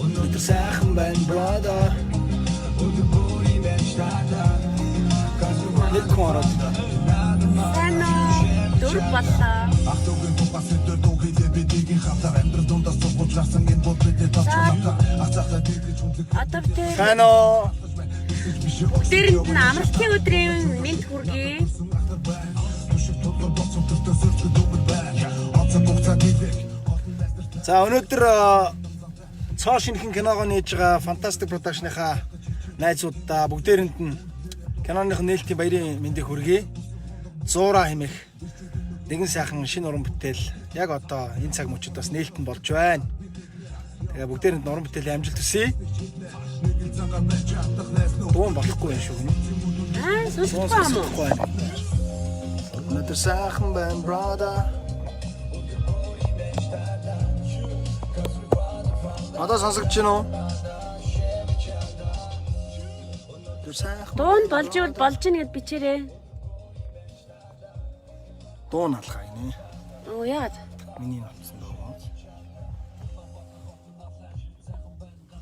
Өнөөдөр сайхан байна, brother. Нэг хүн ороод. Сайн уу? 4 боллоо. Одоо би тэр Сайн уу? бүгдээрэнд нь амралтын өдрийн мэнд хүргэе. За, өнөөдөр цоо шинэхэн киногоо нээж байгаа Fantastic Production-ийнхаа найзуудаа бүгдээрэнд нь киноных нээлтийн баярын мэндийг хүргэе. Зуураа хэмээх нэгэн сайхан шинэ уран бүтээл яг одоо энэ цаг мөчид бас нээлт нь болж байна. Тэгээ бүгдээрэнд нь уран бүтээлийн амжилт хүсье. Дуун болохгүй юм шүү гэнэ. Аа, Дуун сонсохгүй юм уу? сонсохгүй байна. Өнөөдөр сайхан байна, brother. Одоо сонсогдож байна уу? Өнөөдөр сайхан Дуун болж ивэл болж ийн гэд бичээрэй. дуун алхаа гинэ. Оо, яагаад? Миний нотсон дуу.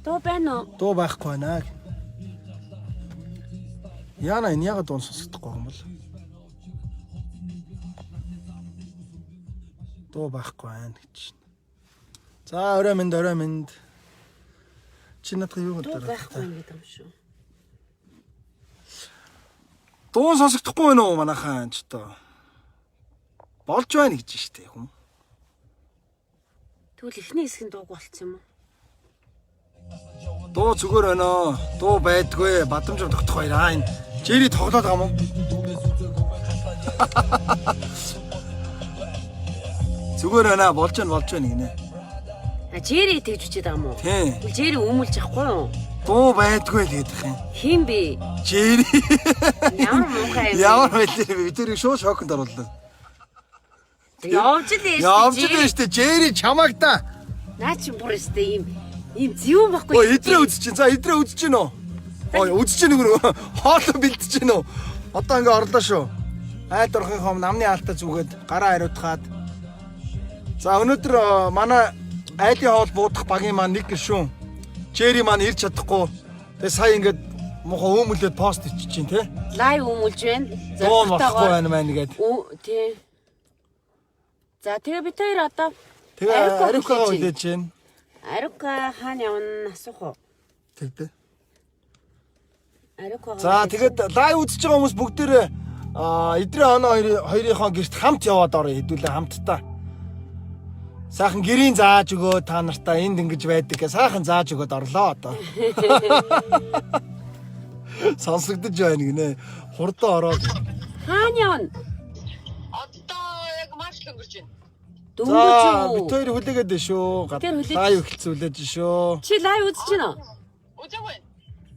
Дуу байна уу? Дуу байхгүй байна. Яна, энэ яагаад дуун сонсогдохгүй юм бол? Дуу байхгүй байна гэж. За, орой минь, орой минь. Чи надад юу Дуу гэдэг байхгүй юм гэдэг юм шүү. Дуун сонсогдохгүй байна уу манайхаа ч одоо. Болж байна гэж штэ хүм. Тэгвэл эхний хэсэг нь дууг болцсон юм уу? Дуу зүгээр байна оо. Дуу байдгүй. Бадамж тогтох баяраа энэ. Джери тоглоод байгаа юм уу? Зүгээр байна, болж байна, болж байна гинэ. А, Джери тэгж бичээд байгаа юм уу? Тийм. Тэгвэл Джери өмүүлж явахгүй юу? Дуу байдгүй л гэдэг юм. Хин бэ? Джери. Ямар муухай юм. Ямар байлээ бэ? Би тэрийг шууд шоконд орууллаа. Явж л яаш. Явж л байна штэ. Джери, чамааг та. Наа чи бүр өстэй ийм ийм зөв байхгүй. Ой, идрээ үзэж чинь. За, идрээ үзэж чинь үү? Ой, үзэж чинь нүгэр хоолоо бэлдэж чинь үү? Одоо ингээ орлоо шүү. Айл орохынхоо намны хаалтаа зүгээд гараа хариутгаад. За, өнөөдөр манай айлын хоол буудах багийн маань нэг гишүүн Джери маань ирж чадахгүй. Тэгээ сая ингээд муухай өмөлөд пост ичиж чинь те. Live өмүүлж байна. Дуу болохгүй байна маань гээд. Тий. За, тэгээ бид хоёр одоо Тэгээ Ариукагаа Ариукагаа хүлээж чинь. Ариука хаана явна асуух уу? Тэгдэ. Ариукагаа. За, тэгээд live үзэж байгаа хүмүүс бүгдээрээ идрээ оноо хоёрынхоо гэрт хамт яваад орё, хэдүүлээ хамтдаа. Сайхан гэрийн зааж өгөө та нартаа энд ингэж байдаг гэ сайхан зааж өгөөд орлоо одоо. Сонсогдож байна гинэ. Хурдан ороод. Хаана явна? Одоо яг маш л өнгөрч байна. Дөнгөж За, юу? бид хоёр хүлээгээд байна шүү. Тэр хүлээж- Live эхэлцүүлээж шүү. Чи live үзэж байна уу? Үзээгүй.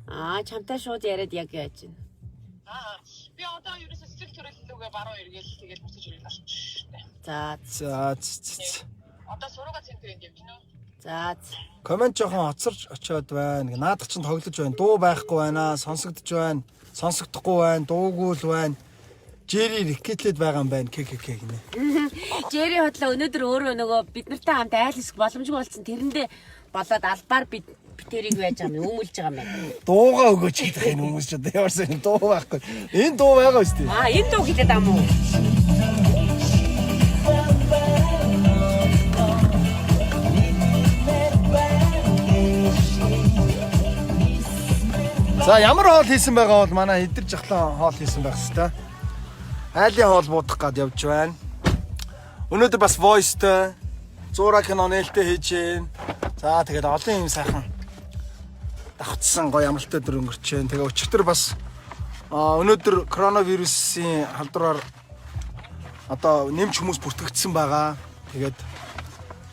Аа, чамтай шууд яриад яг яаж байна. Аа, би одоо ерөөсөө сэтгэл төрөллөгөө баруун эргээл тэгээд буцаж ирэл болчих. За, За, ц, ц, ц. Одоо сурууга центрээр явж гинөө. за. Комент жоохон хоцорч очиод байна. Наадах чинь тоглож байна. Дуу байхгүй байна. Сонсогдож байна. Сонсогдохгүй байна. Дуугүй л байна. Джери рекетлээд байгаа юм байна. ККК гинэ. Джери хотлоо өнөөдөр өөрөө нөгөө бид нартай хамт айл хэсэг боломжгүй болсон. Тэрэндээ болоод албаар бид битэрийг байж байгаа юм, өмүүлж байгаа юм байна. Дуугаа өгөөч гэдэг энэ хүмүүс ч одоо ямар сайн дуу байхгүй. Энэ дуу байгаа үстэй. Аа, энэ дуу хэлээд байгаа юм уу? За, ямар хоол хийсэн байгаа бол манай идэр жахлан хоол хийсэн байх хэвээр. Айлын хоол буудах гад явж байна. Өнөөдөр бас voice-тэй зуура кино нээлттэй хийж гин. За, тэгээд олон юм сайхан давхцсан гоё амралтай өдөр өнгөрч байна. Тэгээ өчигдөр бас өнөөдөр коронавирусын халдвараар одоо нэмж хүмүүс бүртгэгдсэн байгаа. Тэгээд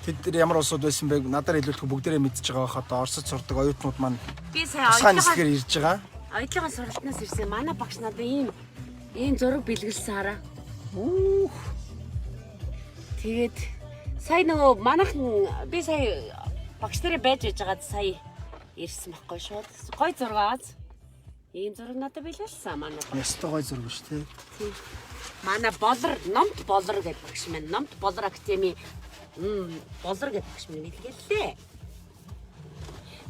тэд нар ямар улсууд байсан бэ? Надаар илүүлэх бүгдээрээ мэдчихэж байгаа бах. Одоо Оросд сурдаг оюутнууд маань Би сая тусгай оюутлогоо нисгээр ирж байгаа. оюутлогоо сургалтнаас ирсэн. Манай багш надад ийм ийм зураг бэлгэлсэн хараа. Үүх. Тэгээд сая нөгөө манайхан би сая багш нарыг байж байжгаад сая ирсэн байхгүй шууд. Гой зураг ааз. Ийм зураг надад бэлгэлсэн манай багш. Ястай гой зураг шүү дээ. Манай болор, номт болор гэдэг багш маань. Номт болор академи Болор гэдэг багш минь мэдгэлээ.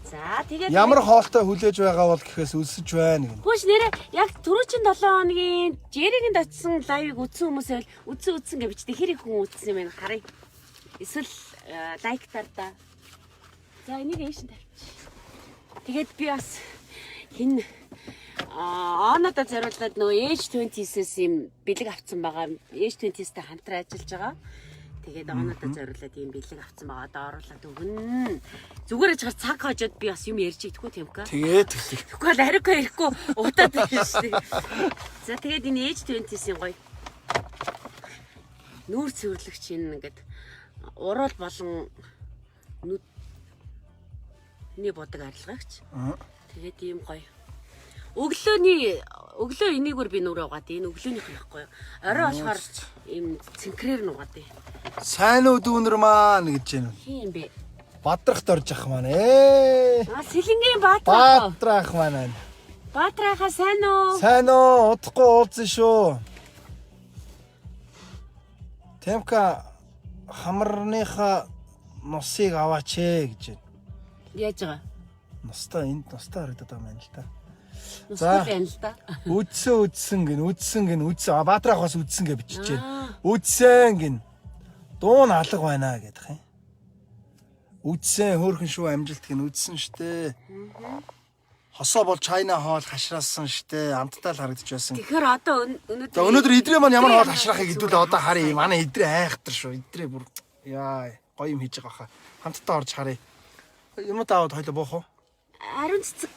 За тэгээд Ямар хоолтой хүлээж байгаа бол гэхээс өлсөж байна гэнэ. Хүүш нэрэ яг түрүүчийн 7 хоногийн Жеригэнд очисон live ыг үзсэн хүмүүс байвал үзсэн үзсэн гэж бичдэг. Хэр их хүн үзсэн юм бэ харъя. Эсвэл like тар да. За энийг ээш нь тавьчих. Тэгээд би бас хин оонодо зориулаад нөгөө Age 20-с юм бэлэг авцсан байгаа. Age 20-стэй хамтран ажиллаж байгаа. Тэгээд оонодо зориулаад ийм бэлэг авцсан байгаа. Одоо оруулаад өгнө. Зүгээр аж цаг хожоод би бас юм ярьж идэхгүй Тэмка. Тэгээд тэглэх. Тэгэхгүй бол ариука ирэхгүй удаад байна шүү дээ. За тэгээд энэ Age 20-ийн гоё нүүр цэвэрлэгч энэ ингээд уруул болон нүдний будаг арилгагч. Тэгээд ийм гоё. Өглөөний өглөө энийгээр би нүрээ угаад энэ өглөөнийх нь байхгүй юу? Орой болохоор ийм цэнхрээр нь угаад. Сайн уу дүүнер маань гэж байна. Хин юм бэ? Бадрахт орж ах маань. Ээ. Аа Сэлэнгийн Баатраа. Баатрах маань. Баатрааха сайн уу? Сайн уу? Удахгүй уулзсан шүү. Темка хамарныхаа нусыг аваач ээ гэж байна. Яаж байгаа? Нустай энд нустай харагдаад байгаа юм байна л да. Нусгүй байна л да. Үдсэн үдсэн гин үдсэн гин үдсэн. А Баатрах бас үдсэн гэж бичиж байна. Аа. Үдсэн гин. Дуун алга байна гэдэг юм. Үдсэн хөөхөн шүү амжилт гин үдсэн штэ. Хосоо бол China хоол хашраасан штэ. Амттай л харагдаж байсан. Тэгэхээр одоо өнөөдөр За өнөөдөр идрээ маань ямар хоол хашраахыг хэдүүлээ одоо харъя. Манай идрээ айхтар шүү. Идрээ бүр яа гоё юм хийж байгаа хаа. Хамтдаа орж харъя. Юмнууд аваад хоёлоо буух уу? Ариун цэцэг.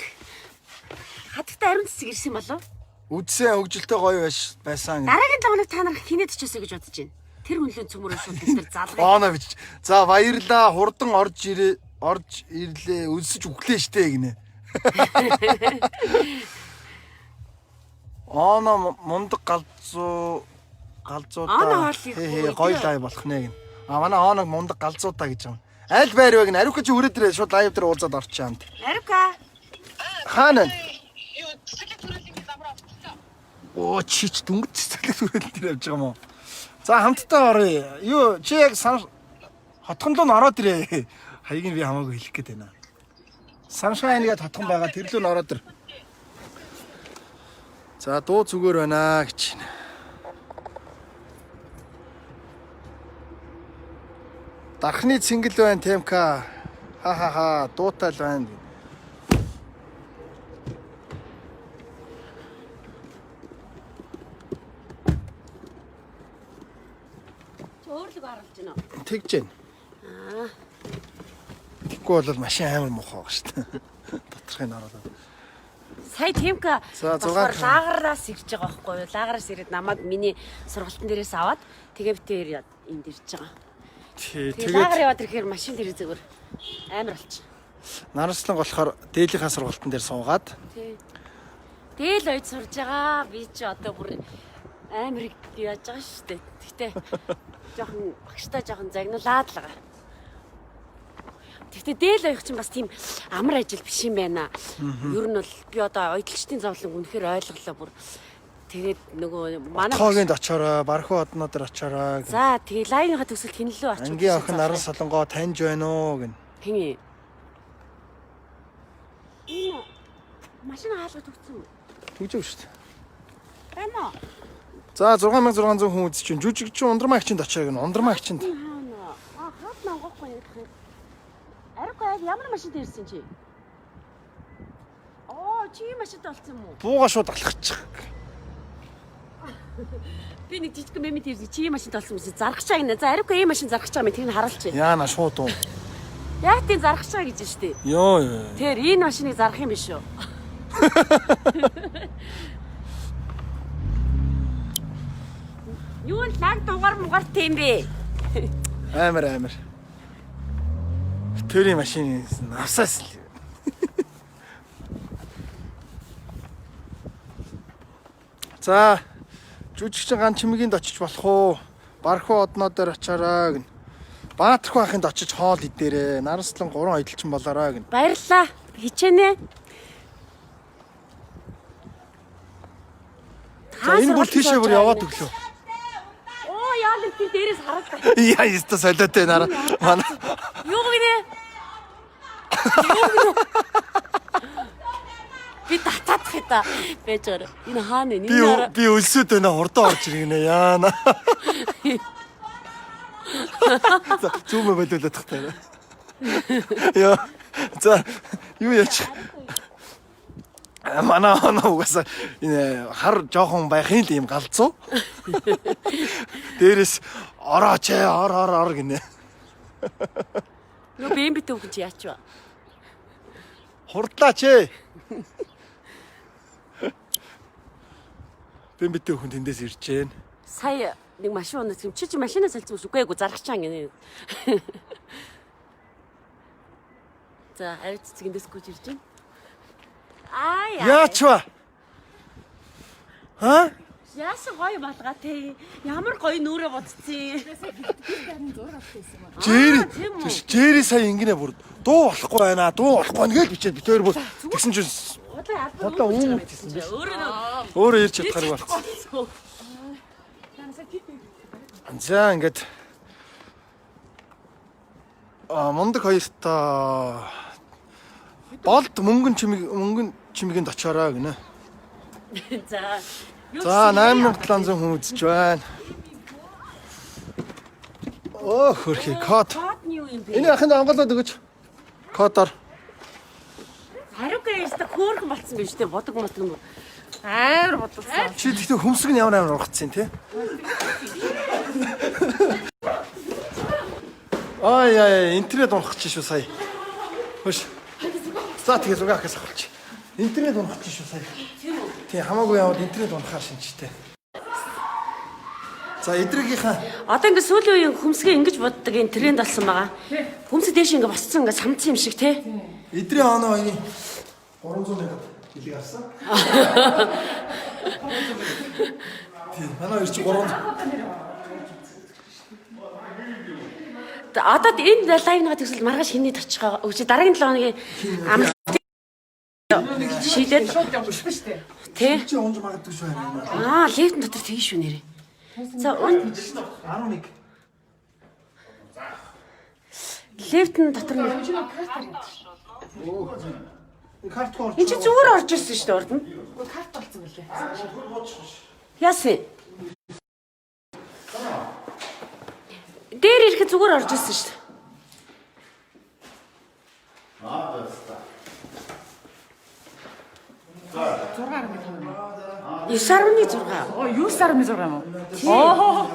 Хатагтай ариун цэцэг ирсэн болов? Үдсэн хөгжилтэй гоё байж байсан. Дараагийн 7 хоног та нар хинээд очисоо гэж бодож байна. Тэр хүнлэн цөмөрөө шууд бид нар залгая. Оно бич. За баярлаа. Хурдан орж ирээ орж ирлээ. Өлсөж үглээ штэ гинэ. Оно мундаг галзуу галзуудаа. Оно хоол хийхгүй. Хээ, гоё live болох нэ гин. А манай оног мундаг галзуудаа гэж юм. Аль байр вэ гин? Ариука чи өрөө дээрээ шууд live дээр уулзаад орчих юм. Ариука. Хаана? Юу цэцэрлэг төрөлхийн замраа авчихсан. Оо чи ч дөнгөж цэцэрлэг түрээлэн дээр явж байгаа юм уу? За хамтдаа оръё. Юу чи яг сан хотхон руу н ороод ирээ. Хаяг нь би хамаагүй хэлэх гээд байна. Саншайн гээд хотхон байгаа тэр лүү н ороод ир. За дуу зүгээр байна гэж байна. Дархны цэнгэл байна ТМК. Ха ха ха дуутай л байна. Чи өөрлөг оруулж байна уу? Тэгж байна. Аа. Тэгэхгүй бол машин амар муухай байгаа шүү дээ. Доторхыг нь оруулаад. Сая Тимка За, болохоор 6 лагераас ирж байгаа байхгүй юу? Лагераас ирээд намайг миний сургалтын дээрээс аваад тэгээ битээр энд ирж байгаа. Тий, Тэгээ лагер яваад ирэхээр машин дээр зүгээр амар болчих. Наранслан болохоор дээлийнхаа сургалтын дээр суугаад Тий. Дээл ойд сурж байгаа. Би чи одоо бүр амар яаж байгаа шүү дээ. Гэтэ жоохон багштай жоохон загнуулаад л байгаа. Гэтэ дээл оёх чинь бас тийм амар ажил биш юм байна. Ер нь бол би одоо оёдлчдын зовлон үнэхээр ойлголоо бүр. Тэгээд нөгөө манай Тоогийн очоорой, Бархуу одноо дээр очоорой. гэн. За тэгээ лайвынхаа төгсөлт хинлүү очих. Ангийн охин Наран Солонгоо таньж байна уу гэн. Хин юм. Энэ машин хаалга төгссөн үү? Түгжээв шүү дээ. Байна уу? За 6600 хүн үзэж чинь жүжигчин ундрмаа агчинд очоорой гэн. Ундрмаа агчинд. Хаана? А хаад нангахгүй юм гэх юм. Ариука яг ямар машин дээр ирсэн чи? Оо, чи ийм машинтай болсон юм уу? Бууга шууд алхачих. Би нэг жижиг мемет ирсэн. Чи ийм машинтай болсон юм чи зарах чаа гинэ. За Ариука ийм машин зарах чаа мэ тэрийг харуулчих. Яана шууд уу. Яг тийм зарах чаа гэж штэ. Йоо ёо. Тэр энэ машиныг зарах юм биш үү? Юу н лаг дугаар мугаар тийм бэ? Амар амар. Төрийн машин навсаас л. За жүжигчин ган чимэгийн очиж болох уу? Бархуу одноо дээр очоорой гэн. Баатрхуу ахынд очиж хоол идээрээ. Наранслан 3 аялчин болоорой гэн. Баярлалаа. Хичээнэ. За энэ бүр тийшээ бүр яваад өглөө. Оо яалаа тэр дээрээс хараад. Яа, яста солиотой нараа. Манай Юу гинэ? Юу гинэ? Би татаадах юм та. Байж байгаа. Энэ хаана вэ? би би өлсөд байна, хурдан орж иргэнэ яана. За, зүүмэ болиулаад тахтай. Яа. За, юу яач? Манай оноо угаасаа энэ хар жоохон байхын л юм галзуу. Дээрээс орооч ээ, ор ор ор гинэ. Нөө бэмбит өвгөн чи яач вэ? Хурдлаач ээ. Бэмбитээ хүн тэндээс ирж гэн. Сая нэг машин унаад юм. Чи машинаа салцсан үгүй эгүй зархачаан гинэ. За, ари цэцэг эндээс гүйж ирж байна. Аа яа. Яач вэ? Аа? Яасан гоё балгаа те. Ямар гоё нүрэ бодцیں۔ Джери тийм үү? биш Джери сая ингэнэ бүр дуу болохгүй байна, дуу болохгүй байна гэж бичээд бид хоёр бүр тэгсэн чинь Худлаа Худлаа албан үүм гэсэн биш. Өөрөө нөө өөрөө ирж чадхааргүй болсон. За, ингээд мундаг хоёртоо болд мөнгөн чимэг мөнгөн чимэгэнд очоорой гинэ. За. Юу За, гэсэн 8700 хүн үзэж байна. Оо, хөрхи код. Код нь юу юм бэ? Энэ ахын ангалаад өгөөч. Кодоор. Хариугаа ярьста хөөрхөн болцсон биш үү? Бодог модог юм. Амар бодлоо. Чи тэгтээ хөмсг нь ямар амар ургацсан тий? Ай ай, интернет унах чи шүү сая. Хөш. За, тэгээ зүг ахаас авалч. Интернет унах чи шүү сая. Тийм үү? Тий, хамаагүй яваад интернет унахаар шинжтэй. За, эдрэгийнхаа Одоо ингээ сүүлийн үеийн хөмсгөө ингэж боддог энэ тренд болсон байгаа. Хөмсөг дээш ингээ босцсон ингээ самцсан юм шиг те. эдрийн оноо хоёрын 300 мянга бэлэг авсан. Тий, манай хоёр чи 300. Одоо энэ live нэга төгсөл маргааш хинний очих. Өгч дараагийн 7 хоногийн амралт шийдээд Шууд явуулсан шүү дээ. те. Чи унж магадгүй шүү харин. Аа, лифтэн дотор тэгэн шүү нэрээ. За, 11. лифтэн дотор нэр. Энэ картгүй орж. Энд чи зүгээр орж ирсэн шүү дээ урд нь. Карт болсон мөлий. Яасан? Дээр ирэхэд зүгээр орж ирсэн шүү дээ. 6.5 юм. 9.6. Оо, 9.6 юм уу? Оо.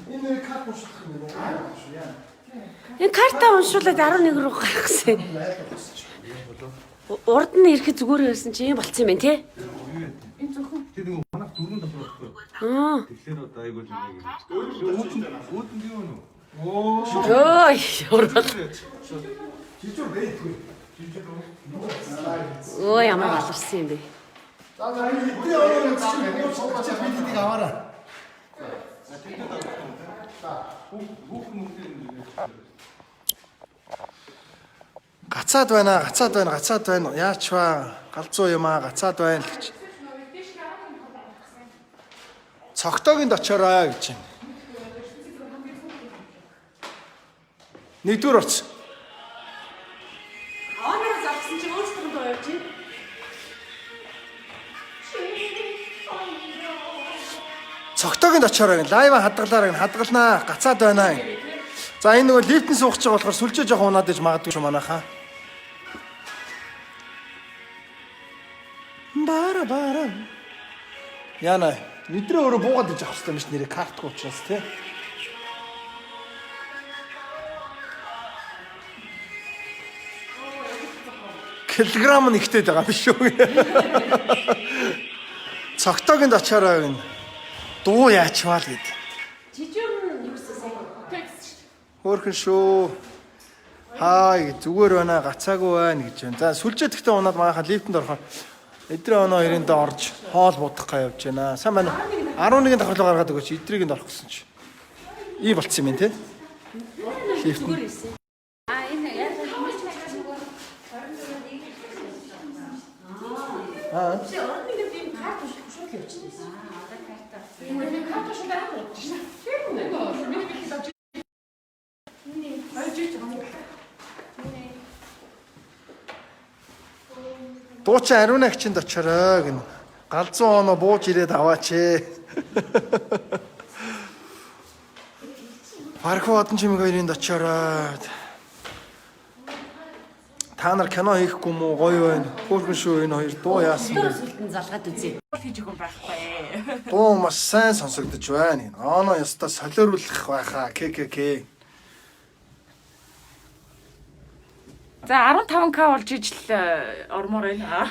Энэ нэр карт уншуулах юм уу? Энэ карта уншуулад 11 рүү гарах гэсэн. Урд нь ирэхэд зүгээр байсан чи юм болцсон юм байна те. Энэ зөвхөн Тэр нэг манайх дөрвөн дотор байхгүй. Аа. Тэгэхээр одоо айгуу л юм. Үүдэн үүдэн юу нэ? Өө, урал. Жижиг бэйдгүй. Өө, ямар баларсан юм бэ? За, за, энэ эдний оноо үзчих юм. Суугаач бид эдийг аваарай. Гацаад байна, гацаад байна, гацаад байна. Яач вэ? Галзуу юм аа, гацаад байна л гэж. Цогтоогийн очоорой гэж байна. Нэгдүгээр орц. Оноор залгсан чи өөрсдөө доо явж байна. Цогтоогийн очоорой гэн. Live хадгалаарай гэн. Хадгалнаа. Гацаад байна. За, энэ нөгөө лифтэн суух чиг болохоор сүлжээ жоохон унаад иж магадгүй шүү манайхаа. Бара бара. Яна, нэдрээ өөрөө буугаад иж авах хэрэгтэй юм биш нэрээ картгүй учраас тий. Килограмм нь ихтэй байгаа юм шүү. Цогтоогийн очоорой гэн. Дуу яачваа л гэд. Жижиг юу гэсэн сайн. Хөөхөн шүү. Хай, зүгээр байна, гацаагүй байна гэж байна. За, сүлжээ тэгтээ унаад манайхаа лифтэнд орохоор эдрээ оноо ирэндээ орж хоол будах га явж байна. Сайн байна уу? 11-ийн давхар руу гаргаад өгөөч. Эдрийг нь орох гэсэн чи. Ий болцсон юм байна те. Лифт. Зүгээр ирсэн. Аа, энэ яг Аа. Чи урд нь ийм карт унших шууд явчихсан. Аа, одоо карта. Дуучин ариун агчинд очоорой гэнэ. Галзуу оноо бууж ирээд аваач ээ. Бархуу одон чимэг хоёрынд очоорой. Та нар кино хийхгүй мүү гоё байна. Хөөрхөн шүү энэ хоёр дуу яасан бэ? Сүлдэн залгаад үзье. Хийж өгөн байхгүй. Дуу маш сайн сонсогдож байна. Оноо ёстой солиоруулах байхаа. ККК. За 15к болж ижил ормоор байна.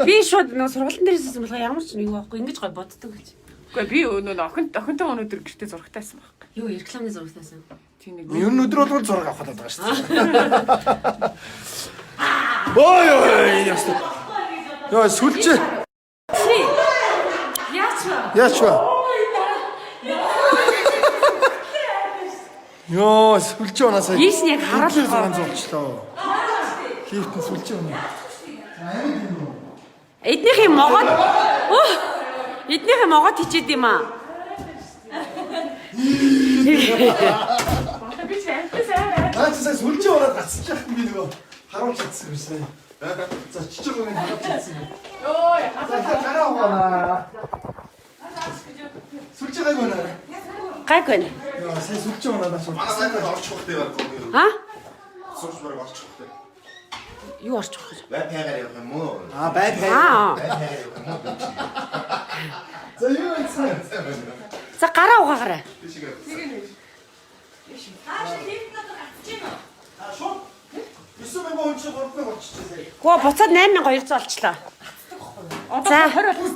Би шууд нөгөө сургалтын дээрээс ирсэн болохоор ямар ч нэг юу байхгүй ингэж гой боддог гэж. Үгүй би өнөө охинтой өнөөдөр гэртээ зурагтайсан байхгүй. Юу рекламны зурагтайсан. Тийм нэг. Ер нь өдөр болгон зураг авах гэдэг байгаа шүү дээ. Ой ой ястаа. Йоо сүлжээ. Яач вэ? Яач вэ? Йоо сүлжээ унаасаа. Ийш нь яг харуулах 600 болчлоо. Лифт нь сүлжээ унаа. Эднийх юм могоод. Өө! Эднийх юм могоод хичээд юм аа. Би чи амтас аа. Наа чи сая сүлжээ унаад гацчих юм би нөгөө харуулж чадсан юм шиг. За чичиг юм харуулж чадсан юм. Ой, За гараа угаана. Сүлжээ гайгүй наа. Гайг байна. Йоо сая сүлжээ унаад ачаа. Манай сайхан орчих хэрэгтэй байх. А? Сурч бараг орчих хэрэгтэй. Юу орчих вэ? Бай пайгаар явах юм уу? Аа бай бай. Аа. Бай пайгаар явах юм уу? За юу ийцэн. За гараа угаагаарай. А шууд 9000 хүн чинь 3000 болчихжээ. Гөө буцаад 8200 олчлоо. За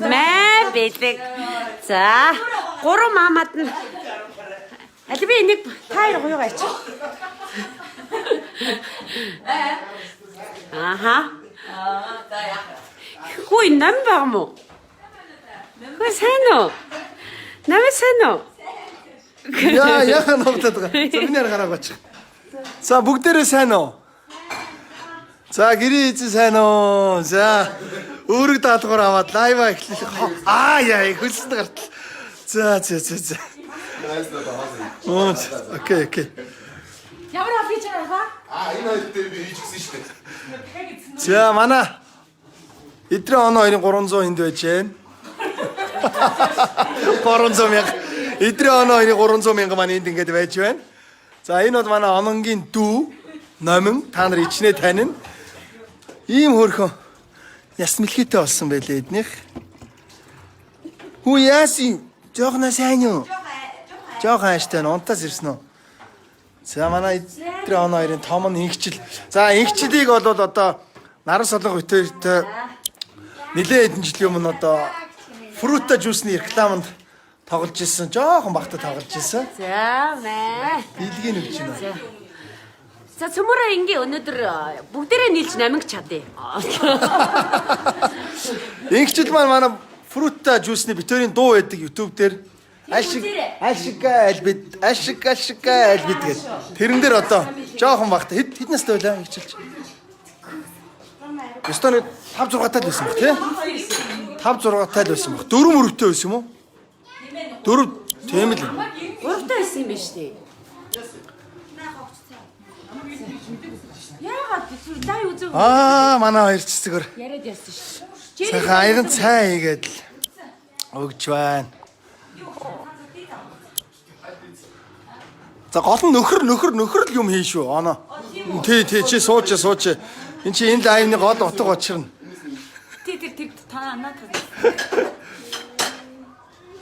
маа бэлэг. За гурван маамад нь Аль би энийг та хоёр гуйгаа ич. Аха. Аа за яах. Хүй нам баг мó. Хүй сайн уу? Нам сайн уу? Яа яхаа ногдоод байгаа. За миний гарааг очих. За бүгдээрээ сайн уу? За гэрээ эзэн сайн уу? За өөрөг даалгавар аваад live аа эхлэх. Аа яа хөлсөнд гартал. За за за за. Оо okay okay. Ямар хол хийж байгаа вэ? Аа энэ хоёр дээр би хийж гисэн шүү дээ. За манай эдрийн оноо хоёрын 300 энд байж гэн. 300 мянга. Эдрийн оноо хоёрын 300 мянга маань энд ингээд байж байна. За энэ бол манай ононгийн дүү номин та нар ичнэ танина. Ийм хөөрхөн яс мэлхийтэй болсон байлээ эднийх. Хүү яасан? Жоохноо сайн юу? Жохон ааштай нь унтаас ирсэн үү? За манай эдрийн оноо хоёрын том нь инхчил. За инхчлийг бол одоо наран солонго битэртэй нилээ хэдэн жилийн өмнө одоо фрута жуусны рекламанд тоглож исэн. Жохон багтаа тоглож исэн. За маа. Дийлгийг өгч байна. За цөмөрөө ингээ өнөөдөр бүгдээрээ нийлж наминг чадъя. Инхчил маань манай фрута жуусны битэрийн дуу байдаг YouTube дээр аль шиг аль бид аль шиг аль шиг аль бид гэх. Тэрэн дээр одоо жохон багтаа хэд хэд настай байлаа инхчилч? Ёстой нэг 5 6 тал байсан баг тий? 5 6 тал байсан баг. Дөрөв мөрөвтэй байсан юм уу? Дөрөв тийм л. Гуравтаа байсан юм байна шүү дээ. Яагаад зүр лай үзэг Аа манай хоёр ч зүгээр яриад яасан шүү. дээ. сайхан аян цай хийгээд л өгч байна. За гол нь нөхөр нөхөр нөхөр л юм хийн шүү. Оноо. Тий тий чи сууч сууч. Энд чи энэ live ны гол утга учир нь. Тий тэр тэр та наа та.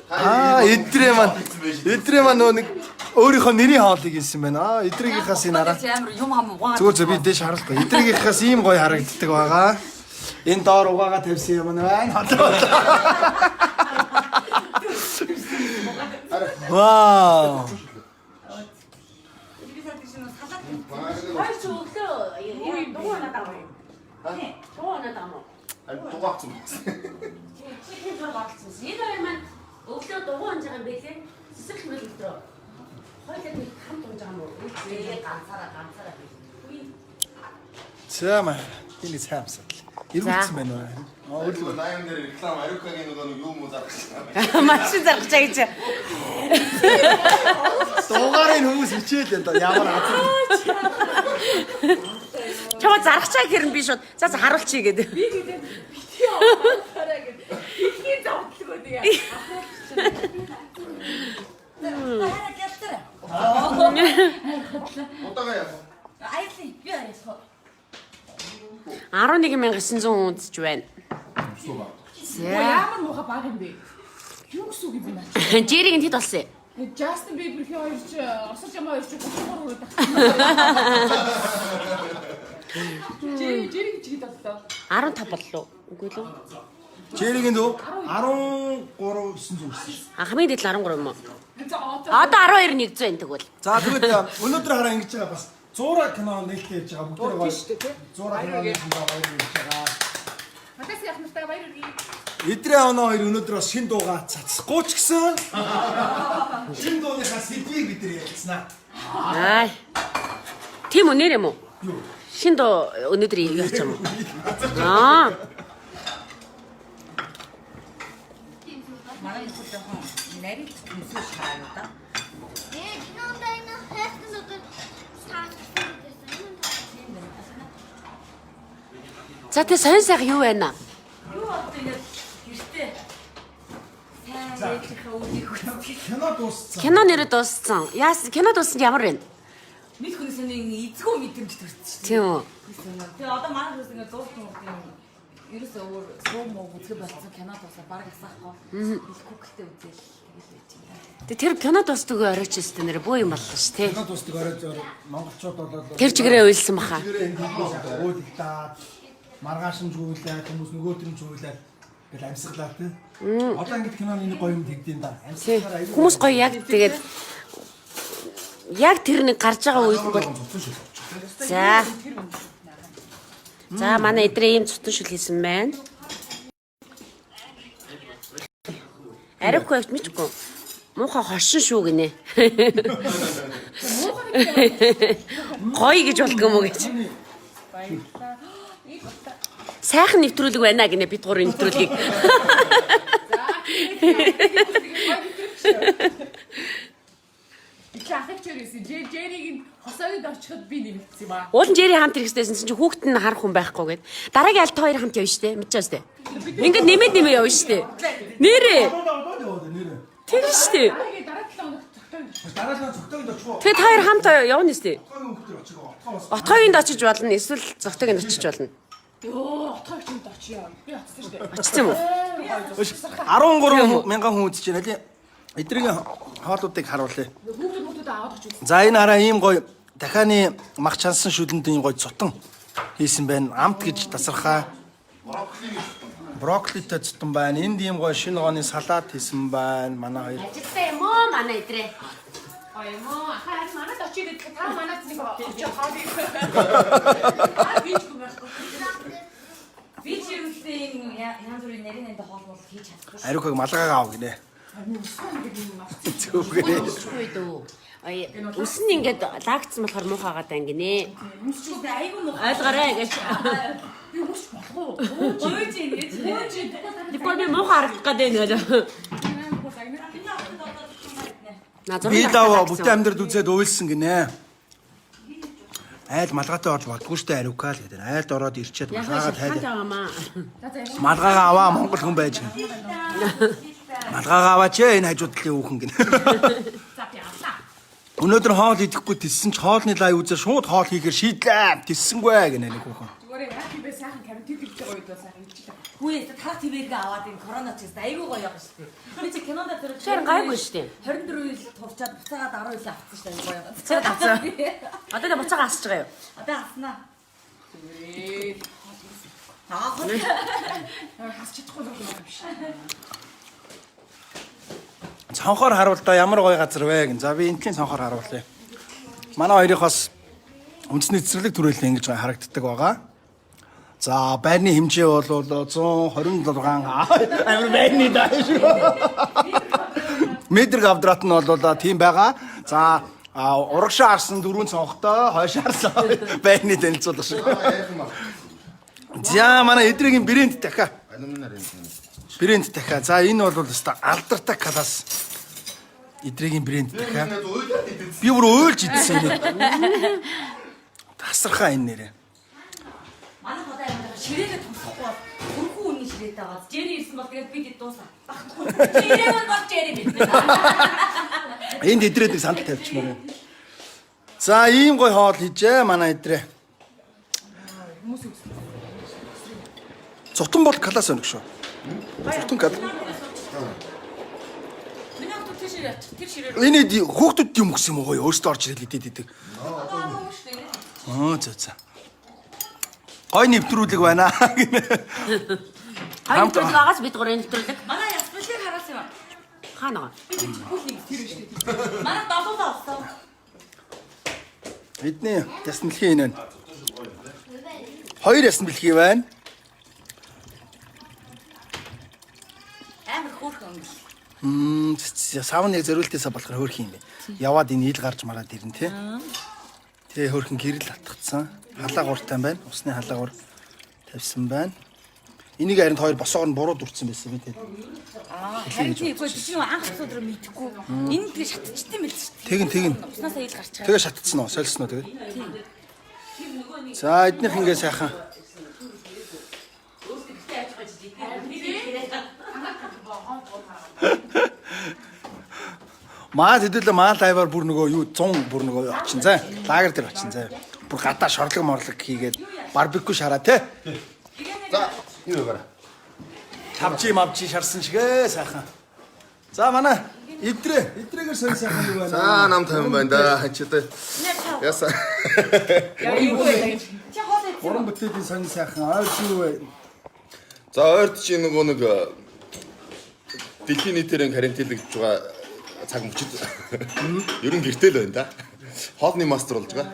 Аа эдрээ маань эдрээ маань нөө нэг өөрийнхөө нэрийн хоолыг хийсэн байна. Аа эдрэгийнхаас энэ хараа. Амар юм хам угаа. Зүгээр зөв би дэш харалгүй. Эдрэгийнхаас ийм гоё харагддаг байгаа. Энэ доор угаагаа тавьсан юм байна. Вау. Хоёр ч өглөө дугуй унаад байгаа юм. Тий. Дугуй унаад байгаа юм уу? Харин дугаацсан. Чи зураг орлцсон. Энэ хоёр маань өглөө дугуй унж байгаа юм байлээ. Цэцэрлэг мэл өдрөө. Хоёлаа нэг хамт унж байгаа юм уу? Үгүй ганцаараа ганцаараа. Үгүй. За маа. Энэ сайн амсаад. Эргүүлсэн байна уу? Аа, Өөрлөгөө 80 дээр реклам Ариукагийн нөгөө нэг юм уу заргасан. Машин заргачаа гэж. Дугаарыг хүмүүс хичээл энэ ямар азар. Чамаа заргачаа гэхэр нь би шууд за за харуулчих гэдэг. Би гэдэг бити яваарай гэд. Дэлхийн зовдлого тэгээ. Удаага яах вэ? 11900 хүн үзэж байна. За. Ямар муухай баг юм бэ? Юу гэсэн үг юм бэ наа? Жериг нь хэд болсон юм? Justin Bieber хий хоёр чи осож ямаа хоёр чи 33 хүрээд тагсан. Жери жери гэж хэд боллоо? 15 боллоо. Үгүй лүү? Черигийн дүү 13 900 ирсэн. А хамгийн дээд л 13 юм уу? За одоо Одоо 12 100 энэ тэгвэл. За тэгвэл өнөөдөр хараа ингэж байгаа бас зуура кино нээлттэй хийж байгаа бүгд Тийм шүү дээ, тий. Зуура кино нээлттэй баяр хийж байгаа. Надаас яах нартай баяр хүргэе. Эдрээ оноо хоёр өнөөдөр бас шин дууга цацсахгүй ч гэсэн шин дууныхаа сэдвийг бид нар ярилцсанаа. Аа. Тийм үү нэр юм уу? Юу? Шин дуу өнөөдөр юу яах юм уу? Аа. Манай нөхөр жоохон нарийн төсөө шараа юу да. Ээ, кинонд энэ хайрхан өдөр саасан гэсэн юм. За тэ сонь сайхан юу байна? Юу болтой ингээд гэртээ сайн ээжийнхээ үгийг хүсдэг. Кино дууссан. Кино нэрээ дууссан. Яас кино дууссан ямар вэ? Мэд хүнээс нэг эзгүй мэдрэмж төрсөн шүү Тийм үү? дээ. Тэгээ одоо манай хүмүүс ингээд зур юм ерөөсөө өөр суу муу үзэх болсон кино дуусаа баг асаахгүй. Хэлэхгүй үзэл тэгэл байж юм. Тэ тэр кино дуустдаг оройч өстө нэр бөө юм боллоо ш тэ. Кино дуустдаг орой зөөр монголчууд болоод Тэр чигээрээ уйлсан баха. чигээрээ энэ сайхан уулагтаад маргааш нь жуулаад хүмүүс нөгөөдөр нь жуулаад ингээл амьсгалаа тий. Одоо ингээд киноны нэг гоё юм тэгдэм да. Тий. Амьсгалаар аюу. Хүмүүс гоё яг тэгээд яг тэр нэг гарч байгаа үед бол цуцсан шил. за. За манай эдрээ ийм цутан шил хийсэн байна. Ариухгүй явж мэдгүй. Муухай хошин шүү гинэ. Гоё гэж болдго юм уу гэж. Сайхан нэвтрүүлэг байна гинэ бид гурвын нэвтрүүлгийг. Би чи ахыг чөр ирсэн. Жериг нь хосойд очиход би нэмэгдсэн юм аа. Уулын Жерри хамт ирэхсэйсэн чинь хүүхэд нь харах хүн байхгүй гэд. Дараагийн аль та хоёр хамт явна штэ. Мэдчихэж штэ. Ингээд нэмээд нэмээ явна штэ. Нэрээ. Одоо яваад нэрээ. Тэр штэ. Дараагийн дараа 7 хоногт цогтойд очих. Дараа нь цогтойд очих уу? Тэгээ та хоёр хамт явна штэ. Отгоогийн өнгө төр очих уу? Отгоо бас. Отгоогийн очиж болно. Эсвэл зогтойг очиж болно. Йоо, отгоо чинь очие. Би очсон шүү дээ. Очсон юм уу? 13 мянган хүн үзэж байна лээ. Эдрийн хоолуудыг харуулъя. Хүүхдүүд хүүхдүүд аваад очив. За энэ хараа ийм гоё дахианы мах чансан шүлэнд ийм гоё цутан хийсэн байна. Амт гэж тасархаа. Брокколитой цутан байна. Энд ийм гоё шинэ гооны салат хийсэн байна. Манай хоёр. Ажилтаа юм уу манай эдрээ. Гоё юм уу? Ахаа харин манад очие гэдэг та манад нэг очиж хоол идэх. Аа би ч юм байхгүй. Би чи юусээ юм янз бүрийн нарийн энд хоол мол хийж чадахгүй. Ариукаг малгайгаа ав гинэ. Зүгээрээ. Үгүй дөө. Ой, Үс нь ингээд лагцсан болохоор муухай гаад байна гинэ. Өмсчүүтэй айгүй муу. Ойлгоорой гэж. Би өмсч болох уу? Гойж юм гэж. Гүйж Тэгвэл би муухай харагдах гээд байна гэлээ. На зураг Би лав бүтэн амьдрал үзээд уйлсан гинэ. Айл малгайтай орж болдгоо штэ ариука л гэдэг. Айлд ороод ирчээд малгайгаа тайлаа. тайлаа. Малгайгаа аваа Монгол хүн байж. Малгайгаа аваач ээ энэ хажуу талын хүүхэн гинэ. За би авлаа. Өнөөдөр хоол идэхгүй тиссэн ч хоолны лай үзээ шууд хоол хийхээр шийдлээ. Тиссэнгүй гинэ нэг хүүхэн. Зүгээр яг би сайхан карантин хийж байгаа үед бол сайхан идчихлээ. Хүү тарах твэргээ аваад энэ корона ч гэсэн айгүй гоё яваа шүү дээ. Би чи кинонд тэр Тэр гайгүй шүү дээ. 24 жил турчаад буцаагаад 10 жил авцсан шүү дээ айгүй гоё яваа. Буцаад авцсан. Одоо нэ буцаага асч байгаа юу? Одоо авснаа. Зүгээр. Аа. Хас чадахгүй л юм биш. Цонхоор харуул да ямар гоё газар вэ гин. За би энтлийн цонхоор харуулъя. Манай хоёрынхоос үндэсний цэцэрлэг түрээлэн ингэж харагддаг байгаа. За байрны хэмжээ бол 126 амар байрны даа шүү. Метр квадрат нь бол тийм байгаа. За урагшаа харсан дөрвөн цонхтой, хойш харсан байрны танилцуулга шиг. За манай эдрэгийн брэнд дахиа. Алюминаар юм. Брэнд дахиа. За энэ бол өстой алдартай класс. Эдрэгийн брэнд дахиа. Би бүр уйлж идсэн юм. Тасархаа энэ нэрээ. Манай худаа юм ширээгээ томсохгүй бол өрхүү үнэн ширээтэй байгаа. Джерри ирсэн бол тэгээд бид дуусаа. Багтахгүй. Ширээ бол Джерри бид. Энд эдрээд нэг сандал тавьчихмаар байна. За ийм гой хоол хийжээ манай эдрээ. Зутан бол класс өнөг шүү. Зутан кал. Миний хот тэр ширээ очих. Тэр ширээ. Энэ хүүхдүүд юм өгсөн юм уу? Өөртөө орж ирэл идэд идэг. Одоо шүү дээ. Аа зөө зөө. Гой нэвтрүүлэг байна гинэ. Хоёр нэвтрүүлэг агаас бид гурын нэвтрүүлэг. Манай ясбалыг харуулсан юм. Хаана байгаа? Би чи бүл нэг тэр шүү дээ. Манай долоолоо олсон. Бидний ясн бэлгийн энэ байна. Хоёр ясн бэлгийн байна. Амар хөөрхөн өнгө. Савн яг зориултаасаа болохоор хөөрхөн юм бэ. Яваад энэ ил гарч мараад ирнэ тий. Тэ хөөрхөн гэрэл атгцсан. Халаагууртай байна. Усны халаагуур тавьсан байна. Энийг харин хоёр босоогор нь буруу дүрцэн байсан би тий. Харин тийм үгүй чи нөгөө анх өдөр мэдэхгүй. Энэ тэгээ шатчихсан байл шүү дээ. Тэгин тэгин. Уснаасаа ил гарч байгаа. Тэгээ шатцсан уу? Солисон уу тэгээд? За эднийх ингээ сайхан. Маа хэдүүлээ маа лайваар бүр нөгөө юу 100 бүр нөгөө очин заа. Лагер дээр очин заа. Бүр гадаа шорлог морлог хийгээд барбекю шараа те. За, юу вэ? Тавжи мавжи шарсан шигээ сайхан. За манай идрээ идрээгээр сонь сайхан юу байна? За, нам тайван байна да. Хачи одоо. Яса. Чи хоол идсэн. Гурван бүтээлийн сонь сайхан ойр юу вэ? За, ойрт чи нөгөө нэг дэлхийн нийтээр карантинлэгдэж байгаа цаг мөчид. Ер нь гэртэл байна да. Хоолны мастер болж байгаа.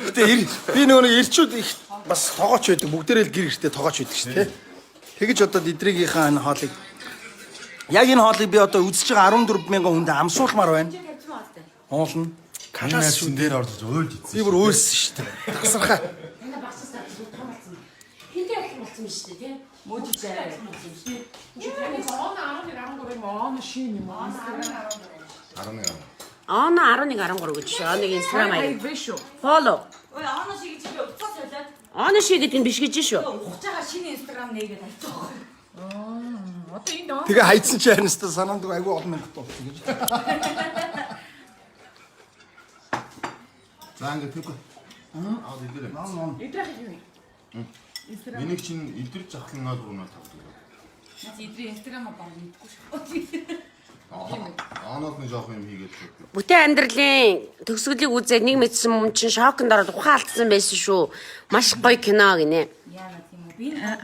Гэтэ би нөгөө нэг ирчүүд их бас тогооч байдаг. Бүгдээрээ л гэр гэртээ тогооч байдаг шүү дээ. Тэгэж одоо эдрэгийнхаа энэ хоолыг яг энэ хоолыг би одоо үзэж байгаа 14 мянган хүнд амсуулмаар байна. Уулна. Калас шүү. дээр орж уйлж идсэн. Би бүр уйлсан шүү дээ. Тасархаа. Энэ багшаас том болсон. Хинтээ болсон болсон юм шүү дээ тий. Мөжиж аа. Оны 11 13 юм оны шин юм уу? 11. Оно 11 13 гэж шүү. Оног Instagram Хаяг хаяг. биш шүү. Follow. Ой, оно шиг чи би уцаа солиод Оно шиг гэдэг нь биш гэж шүү. ухаж байгаа шинэ Instagram нээгээд авчих. Одоо энд он Тэгээ хайцсан чи харин өстө санаанд айгүй олон мянгат болсон гэж. За, ингэ тэгвэл. Аа, идэрээ. эдрэх юм. Миний чинь идэрч ахлан 0305 гэдэг. Наач идрээ Instagram-а баг мэдэхгүй шүү. Оноос нэг жоох юм хийгээд л. Бүтэн амьдралын төгсгөлийг үзээд нэг мэдсэн юм чинь шоконд ороод ухаан алдсан байсан шүү. Маш гоё кино гинэ. Яана тийм үү? Би энэ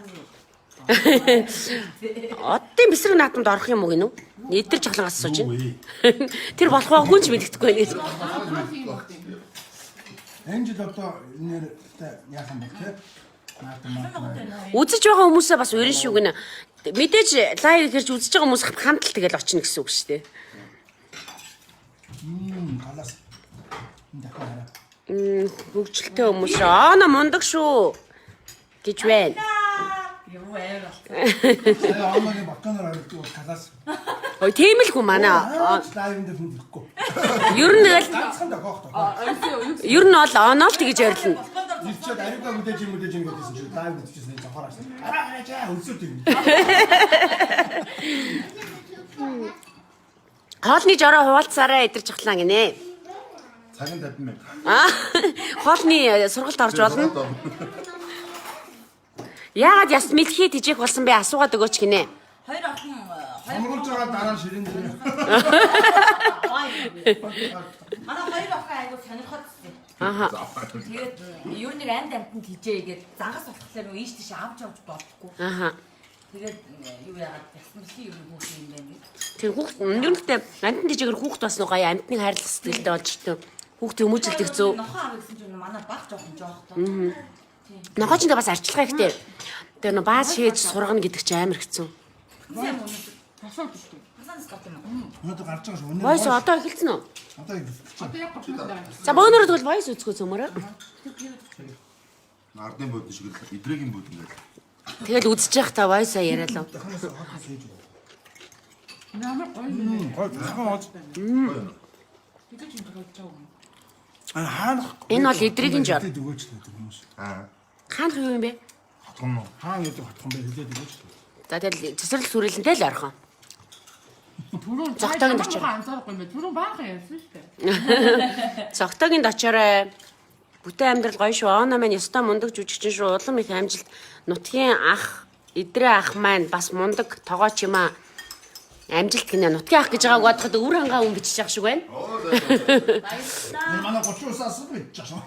Оддын бэсрэг наадамд орох юм уу гинүү? Эдэр жахлангаас сууж байна. Тэр болох байггүй ч мэдэхгүй байна гэж. Энэ жил одоо нэр яахан бол те. Наадам наадам. Үзэж байгаа хүмүүсээ бас өрн шүү гинэ. Мэдээж live ихэрч үзэж байгаа хүмүүс хамт л тэгэл очно гэсэн үг шүү дээ. Калас. Энэ дахиад хараа. Хөгжилтэй хүмүүс аа мундаг шүү гэж байна. юу амар болсон. Сая омогийн балконоор ордог бол калас. Ой тийм л хүн манай. Live дээр хүн ирэхгүй. Ер нь тэгэл Ганцхан дохоох дохоо. ер нь бол оноо л тэгж ойрлно. Ирчээд ариугаа мэдээж юм мэдээж юм гэдсэн чинь live үзчихсэн зохоор харсан. Гараа гараа чаа өсөд юм. Хоолны жороо хуваалцаарай эдэр чахлаа гинэ. Цаг нь 50 мянга. Аа хоолны сургалт орж болно. Яагаад яс мэлхий тижээх болсон бэ асуугаад өгөөч гинэ. Хоёр охин хоёр Монгол жороо дараа нь ширээн дээр. Манай хоёр охин айгуу сонирхоод ирсэн. Аха. Тэгээд ер нь амьд амьтанд хижээ гээд загас болохоор нөө ийш тийш авч явж болохгүй. Аха. Тэгээд юу яагаад ясмэлхий ер нь хүүхэн юм байна гэж. Тэр хүүхд ер нь гэхдээ амьтан тижээгээр хүүхд бас нөө гоё амьтныг хайрлах сэтгэлтэй болж иртээ. Хүүхд хүмүүжилдэг зөө. Нохоо авъя гэсэн чинь манай баг жоохон жоохтой. Нохоо ч бас арчилгаа ихтэй. Тэр нөө бааз шээж сургана гэдэг чинь амар хэцүү. Сайн өнөөдөр Тасаад шүү. хасаанаас гот юм уу? Өнөөдөр гарч байгаа шүү. Өнөөдөр Voice одоо эхэлсэн үү? Одоо эхэлсэн. Одоо яг готлоо. За бөөнөрөө тэгвэл voice үзэхөө зөмөрөө. Ардын буудын шиг л идрэгийн буудын гэл. Тэгэл үзэж явах та voice яриалаа. Ямар гоё юм бэ? Гой сайхан оз. Тэгэж юм тохиолдож байгаа юм. А хаанах. Энэ бол эдрийн жор. Хэлээд өгөөч л гэдэг хүмүүс. Аа. Хаанах юу юм бэ? Хотгон уу? Хаан гэдэг хотхон бэ хэлээд өгөөч. За тэгэл цэцэрлэг сүрэлэнтэй л орхон. Түрүүн Зогтоогийн очоор. анзаарахгүй юм бэ? Түрүүн баахан ярьсан шүү дээ. Зогтоогийн очоорой. Бүтэн амьдрал гоё шүү. Оно маань ёстой мундаг жүжигчин шүү. Улам их амжилт. Нутгийн ах, идрээ ах маань бас мундаг тогооч юм аа. Амжилт гинэ. Нутгийн ах гэж байгааг бодоход өвөр хангаа хүн бичиж явах шиг байна. Манай 39 асуу гэж жаасан.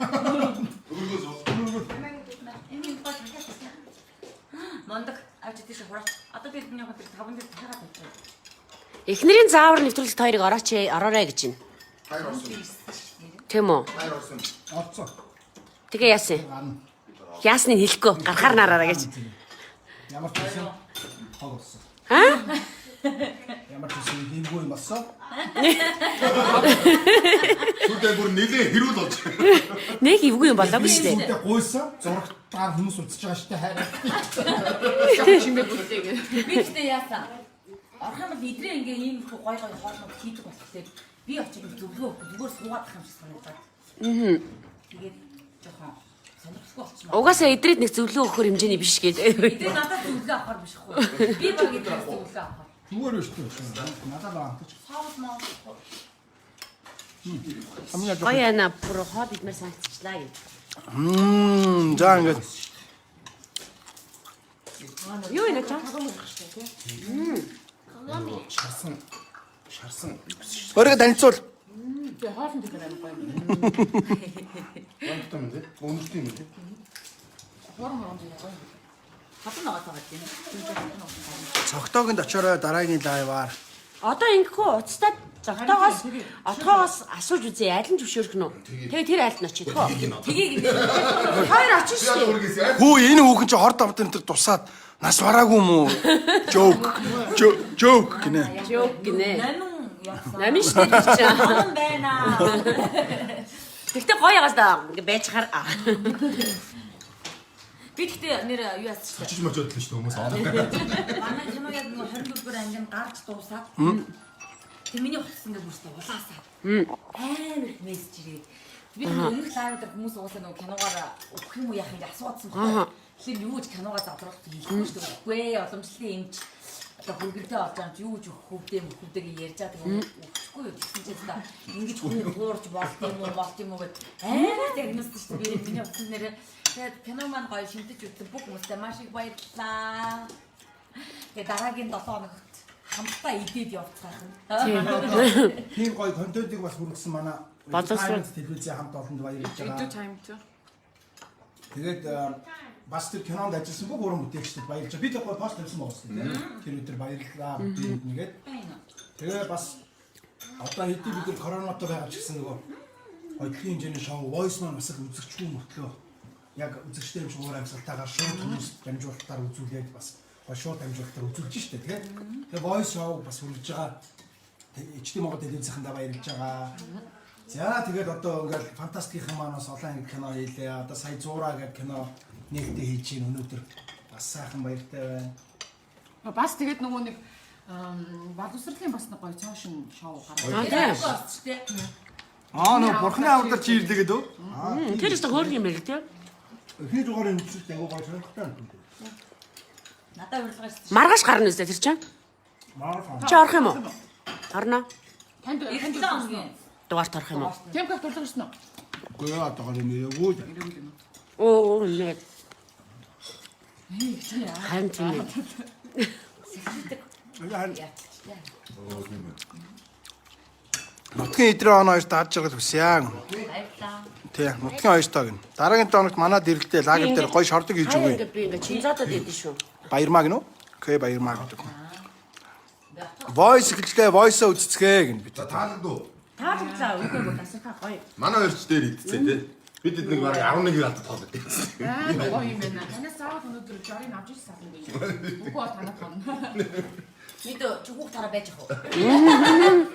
Энэ юм гоо чахаа. Мондөг авч тийш хураач. Одоо би бидний хот таван дээр дахиад тавьчих. Эхнэрийн заавар нэвтрүүлэгт хоёрыг орооч ороорой гэж байна. Хайр орсон. Тийм үү? Хайр орсон. Орцоо. Тэгээ яасан? Яасныг хэлэхгүй гарахаар нараараа гэж. Ямар ч байсан хог болсон. Аа? Ямар ч байсан хиймгүй юм болсон. Сүлдээ бүр нилээ хэрүүл болж. Нэг эвгүй юм болоогүй шүү дээ. Сүлдээ гуйсан зурагтаар хүмүүс үзэж байгаа шүү дээ хайр. Чимээ бүлтэй гэх. Би гэхдээ яасан? Орох юм бол идрээ ингээ ийм их гой гой хоолнууд хийдэг болохоор би очиж зөвлөгөө өгөх зүгээр суугаад ах юм шиг санагдаад. Аа. Тэгээд жоохон сонирхолтой болчихно. Угаасаа эдрээд нэг зөвлөгөө өгөхөр хэмжээний биш гэж. Идрээ надад зөвлөгөө авахар биш хүү. Би баг идрээс зөвлөгөө авахар. Зүгээр биш үү? Надад л амтаж. Хоол моо. Хамгийн яж. Гоё яана бүр хоол идмээр санагдчихлаа юм. За ингээд Юу энэ чам? Шарсан. Шарсан. өөрийгөө танилцуул. Тэгээ хоолн дээр амар гоё юм. Гомдтой юм тий. Өнөртэй юм тий. Хурам хурам дээр гоё. Хатан байгаа таа тийм. Цогтоогийн очоорой дараагийн лайваар. Одоо ингэхүү уцтай зогтоогоос отгоогоос асууж үзье. Аль нь зөвшөөрөх нь үү? Тэгээ тэр айлд нь очив тхөө. Тгийг ингэ. Хоёр очив шүү дээ. Хүү энэ хүүхэн чи хорд амт энэ төр тусаад нас бараагүй юм уу? Жоок. Жоок гинэ. Жок гинэ. Номин явсан. Номин шүү дээ чи. Номин байна. Тэгтээ гоё ягаас да ингээ байж хаар. Би тэгтээ нэр юу яасан шүү дээ. Чиж мочод л шүү дээ хүмүүс. Манай кино яг нэг 24 дугаар анги нь гарч дуусаад. Тэг миний утас ингээ бүрстэ улаасаа. Амар их мессеж ирээд. Би нэг өмнөх лайв дээр хүмүүс угаасаа нөгөө киногоор өгөх юм уу яах юм гэж асууадсан байхгүй. Тэгэхээр юу гэж киногоо задруулах хэлэхгүй шүү дээ. Үгүй ээ уламжлалын эмч одоо хүргэлдээ олж байгаа юм чи юу гэж өгөх хөвдөө юм хөвдөг ярьж байгаа тийм өгөхгүй юу гэсэн чинь та ингэж хүн хуурж болд юм уу болд юм уу гэд амар загнасан шүү дээ. Би миний утсан нэрээ тэгээд кино маань гоё шинтэж үзсэн бүх хүмүүстээ маш их баярлалаа. Тэгээ дараагийн 7 хоногт хамтдаа идээд явцгаах нь. Тийм гоё контентыг бас хүргэсэн манай Боловсрол. Times телевизийн хамт олонд баярлж Эдүү байгаа. time too. Тэгээд бас тэр кинонд ажилласан бүх уран бүтээлчдэд баярлж байгаа. Би тэр гоё пост тавьсан байгаа шүү дээ. Тэр өдөр баярлалаа бүгд нэгээд. Тэгээ бас одоо хэдий бид нар коронатой байгаа ч гэсэн нөгөө хөдөлгөөний хэмжээний шоу voice маань бас л үзэгчгүй мөртлөө яг үзэгчтэй юм шиг уур амьсгалтайгаар шууд хүмүүс дамжуулалтаар үзүүлээд бас гоё шууд дамжуулалтаар үзүүлж штэ тэгээ. Тэгээ voice show бас хүргэж байгаа. HD Монгол телевизийнхэндээ баярлж байгаа. За тэгээд одоо ингээл фантастикийн маань бас олон анги кино хийлээ. Одоо сая зураа гэдэг кино нээлттэй хийж чинь өнөөдөр бас сайхан баяртай байна. Бас тэгээд нөгөө нэг боловсролын бас нэг гоё цоошин шоу гараа. Аа тийм. Аа нөө бурхны авдар чи ирлээ гэдэг үү? Тэр өстө хөөрх юм байл тийм. Эхний дугаарын үзэлт агуу гоё сонирхолтой байна. Надад урилга ирсэн. Маргааш гарна үстэй тэр чинь. Маргааш. Чи орох юм уу? Орно. Танд танд 7 хоногийн. Дугаарт орох юм уу? Темп турлах ирсэн үү? Үгүй ээ одоогоор юм яагүй. Оо нэ. Харин тийм ээ. Нутгийн идрээ он хоёрт ад жаргал хүсье. Баярлалаа. Тий, нутгийн хоёртоо гин. Дараагийн 7 хоногт манад ирэлтээ лагер дээр гоё шордог хийж Хаяа өгье. ингээ би ингээ чинзаадад идэв шүү. Баярмаа гинүү? Окей, баярмаа гэдэг. Voice эхэлжлээ, voice-о үзцгээ гин бид. За таалагдав. Таалагдлаа үгүй бол асархаа гоё. Манай хоёр ч дээр идсэн тий. Бид эд нэг бараг 11-ийг алдаад тоолоод байсан. Аа гоё юм байна. Танаас заавал өнөөдөр жорыг авч ирсэн юм байна. Үгүй бол танах хонно. Бид чүгүүх тараа байж ах уу?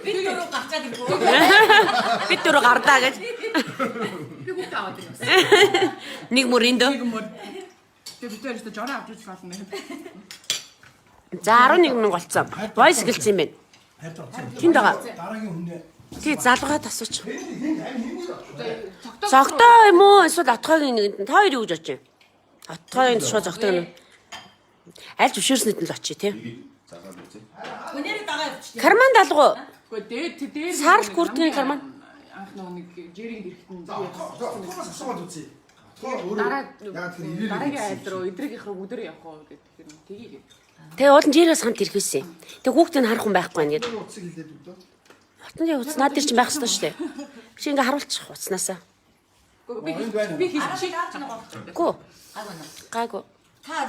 Бид дөрөв гарчаад ирэх үү? Бид дөрөв гарлаа гэж. Би хүүхдээ аваад ирсэн. Нэг мөр энд. Нэг мөр. Тэгээ бид хоёр өстө жороо авч үзэх болно. За 11 мянга болцсон. Voice гэлцсэн юм байна. Хайрт орсон. Тэнд байгаа. Дараагийн хүнээ. Тий залгаад асууч. Цогтоо Зогтоо юм уу? Эсвэл отгойн нэгэнд нь та хоёр юу гэж бодож байна? Отгойн шууд зогтоо юм. Аль зөвшөөрснөд нь л очие тий. Залгаад үзье. Өнөөдөр дагаа явчих. Карман далгуу. Үгүй дээд дээр Сарл гүрдгийн карман. Анх нөгөө нэг жерийн гэрхтэн За отгоос асуугаад үзье. Отгоо өөрөө дараа яг тэр ирээрээ дараагийн айл руу эдрэгийнх рүү бүгдээрээ явах уу гэдэг тэр тгий. Тэгээ уул нь жирээс хамт ирэх байсан. Тэг хүүхдийг харах хүн байхгүй байна гэдэг. Утсыг хилээд өгдөө. Хотон дээр утас наад дээр чинь байх ёстой шүү дээ. Чи ингээ харуулчих утаснаасаа. Үгүй би Энд байна. би хийчих. Гүү. Гайгүй байна. Гайгүй. Та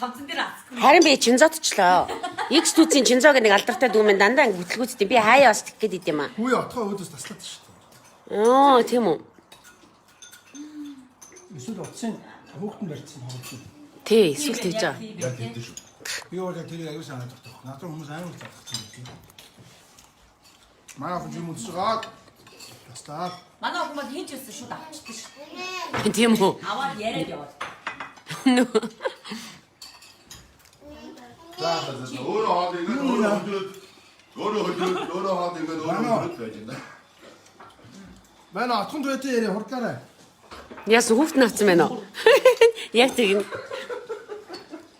цамцан дээр ацгүй. Харин би чинзотчлоо. X түүцийн чинзоо гэх нэг алдартай дүүмэн дандаа ингээ бүтлгүүцтэй. Би хаяа бас тэгэх гээд идэм аа. Хүү отгоо өөдөөс таслаад шүү дээ. Оо тийм үү. Эсвэл утсын хүүхдэн барьсан тоглож. Тий, эсвэл тэгж байгаа. Яг тэгдэж шүү. Би бол яг тэрийг аюу санаад тогтох. Надад хүмүүс амар залгах юм байна. Манай хүн юм үзэж байгаа. Таслаад. Манай охин бол хин ч өссөн шууд авчдаг шүү. Тийм үү. Аваад яриад яваад. За за за өөрөө хоол игээд өөрөө хөдрөөд өөрөө хөдрөөд өөрөө хоол игээд өөрөө хөдрөөд байж байна. Манай отгон туйтын яриа хурдлаарай. Яс хүүхд нь авсан байна уу? Яг тэгнэ.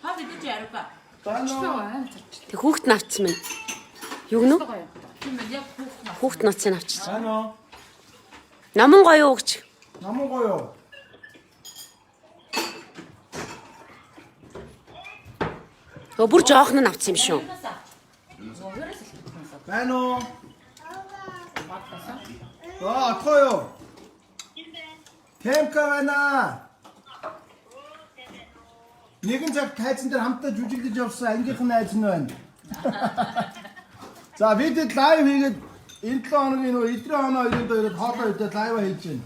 Хаа бид чи яриа. Байна. Тэг хүүхд нь авсан байна. Юу гэнэ? Тийм ээ яг хүүхд нь. Хүүхд нь утсыг авчихсан. Байна уу? Намун гоё уу гэж. Намун гоё юу? Өө бүр жоох нь авсан юм шүү. Байна уу? Аа, отгоо юу? Темка байна. Нэгэн цаг тайзан дээр хамтдаа жүжиглэж явсан ангийнх нь найз нь байна. За бид live хийгээд энэ 7 хоногийн нөгөө эдрийн оноо хоёрын дөрөв хоолоо идээд live хийж байна.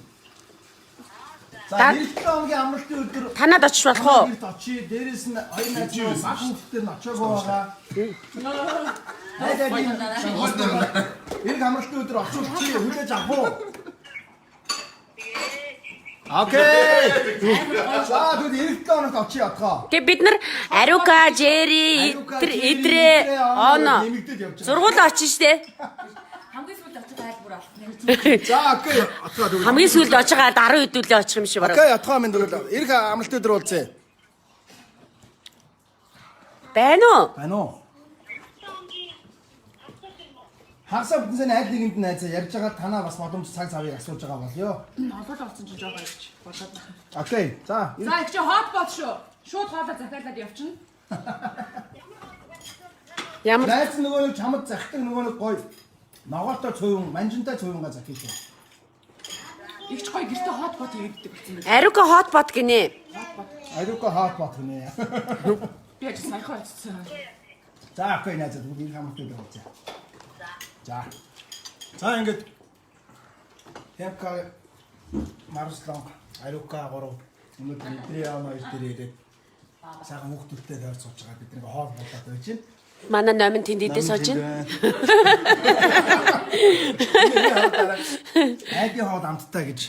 За энэ 7 хоногийн амралтын өдөр Танад очиж болох уу? гэрт очие. Дээрээс нь хоёр найз нь баг хүүхдээр нь очиагүй байгаа. Найз айлын эрг амралтын өдөр очивол чи хүлээж авах уу? Okay. За тэгвэл эрг 7 хоногт очие отгоо. Тэгээ бид нар Арука, Жери, Идрэ, Оно Нэмэгдээд явж байгаа. зургуул очиж штэ. Хамгийн сүүлд очих айл бүр алхна. За okay. Отгоо тэгвэл. Хамгийн сүүлд очих гал 10 хэдүүлээ очих юм шиг бараг. Okay, отгоо минь тэгвэл эрг амралтын өдөр уулзъя. Байна уу? Байна уу? Хагасаа бүтэн сайн айл нэгэнд найзаа ярьж байгаа танаа бас боломж цаг завыг асууж байгаа болёо. Олоод олсон чинь жоохоо ирж бодоод. Okay. За. За их чи хот бот шүү. Шууд хоолоо захиалаад явчихна. Ямар Найз нөгөө нэг чамд захидаг нөгөө нэг гоё. Ногоотой цуйван, манжинтай цуйвангаа захий шүү. Их ч гоё гэртээ хот бот хийдэг болсон байх. Арука хот бот гинэ. Ариука хот бот гинэ. Би ажил саяхан очсон. За okay найзаа бүгд энэ хамттай өдөр уулзъя. За. За ингээд Темка Марслон Ариука гурав өнөөдөр эдрийн яам хоёр дээр ирээд сайхан хүүхдүүдтэй тойрч сууж байгаа бид нэг хоол болоод байж байна. Манай номин тэнд идээ сууж байна. Айдын хоол амттай гэж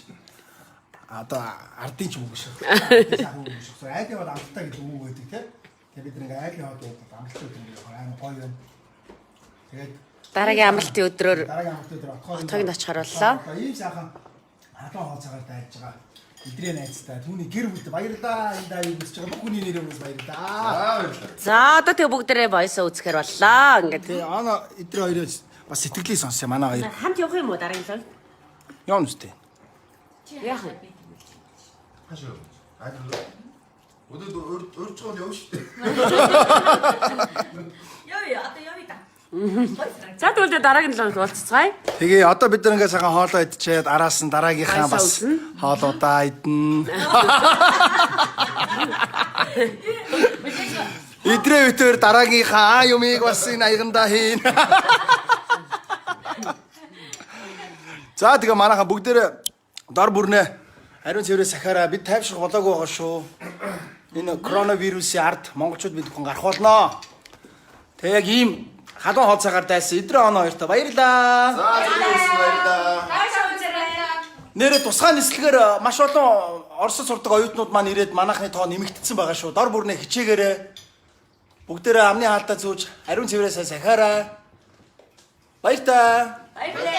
одоо ардын ч үг шүү. Сайхан үг шүү. Айдын хоол амттай гэж үг байдаг тийм. Тэгээ бид нэг айдын хоол уудад амттай гэдэг нь амар гоё юм. Тэгээд Дараагийн амралтын өдрөөр дараагийн амралтын өдөр отгоо Отгойг нь очихоор боллоо. Ийм сайхан халуун хоол цагаар дайж байгаа. Эдрээ найзтай түүний гэр бүлд баярлалаа. Энэ дайвыг үзэж байгаа бүх хүний нэрээр баярлалаа. Аа баярлалаа. За одоо тэг бүгдээрээ voice үзэхээр боллоо. Ингээд Тэгээ ана эдрээ хоёроос бас сэтгэлийг сонсъё манай хоёр. хамт явах юм уу дараагийн лав? Явна үстэй. Яах вэ? Хашаа. Айл. Өдөө урьж байгаа нь явна шүү дээ. Явъя одоо явъя да. За тэгвэл дараагийн лавд уулзцгаая. Тэгээ одоо бид нар ингээ сайхан хоолоо идчихэд араас нь дараагийнхаа Баясаа бас үзнэ. хоолуудаа идэнэ. Идрээ битээр дараагийнхаа юмыг бас энэ аягандаа хийн. За тэгээ манайхаа бүгдээрээ дор бүрнээ ариун цэврээ сахиараа бид тайвшрах болоогүй байгаа шүү. Энэ коронавирусын ард монголчууд бид бүхэн гарах болноо. Тэгээ яг ийм халуун хоол цагаар дайсан эдрээ оноо хоёртой баярлаа. За зөвхөн баярлалаа. Баярлалаа. Нэрэ тусгай нислэгээр маш олон Оросд сурдаг оюутнууд маань ирээд манайхны тоо нэмэгдсэн байгаа шүү. Дор бүрнээ хичээгээрэй. Бүгдээрээ амны хаалтаа зүүж ариун цэврээ сайн сахиарай. Баяртай. Баярлалаа.